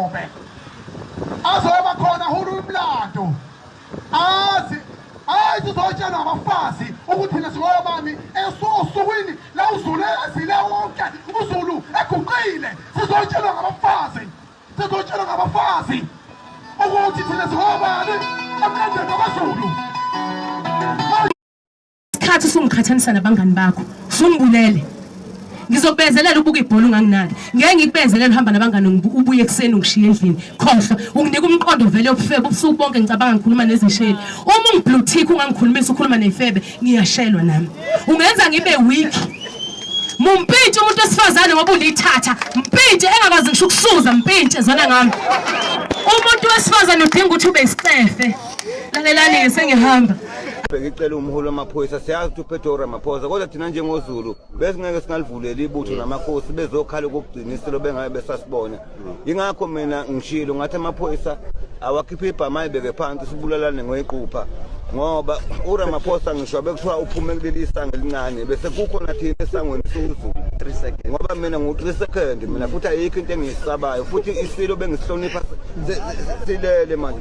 emahlombe azoba khona hulu umlando azi hayi sizotshelwa abafazi ukuthi thina singobani esosukwini la uZulu ezile wonke uZulu eguqile sizotshelwa ngabafazi sizotshelwa ngabafazi ukuthi thina singobani emlandweni wakwaZulu. Isikhathi usungiqhathanisa nabangani bakho, usungibulele. Ngizokubezelela ubuka ibhola unganginaki. Ngeke ngikubezelele uhamba nabangani ubuye ekuseni ungishiye endlini. Khohlwa, unginika umqondo vele yobufebe ubusuku bonke ngicabanga ngikhuluma nezisheli. Uma ungiblue tick ungangikhulumisa ukhuluma nefebe, ngiyashelwa nami. Ungenza ngibe weak. Mumpintshe umuntu wesifazane ngoba ulithatha. Mpintshe engakwazi ngisho ukusuza mpintshe zona ngami. Umuntu wesifazane udinga ukuthi ube isicefe. Lalelani-ke sengihamba. Bengicela umholi wamaphoyisa, siyazi ukuthi uphethe uRamaphosa, kodwa thina njengoZulu besingeke singalivuleli ibutho namakhosi bezokhala okokugcina isilo bengabe besasibona. Yingakho mina ngishilo ngathi amaphoyisa awakhiphe ibhama ayibeke phansi sibulalane ngoyiqupha, ngoba uRamaphosa ngisho bekuthiwa uphume kuleli isango elincane bese kukhona thina esangweni siwuZulu, ngoba mina ngu-3 second mina, futhi ayikho into engiyisabayo, futhi isilo bengisihlonipha silele manje.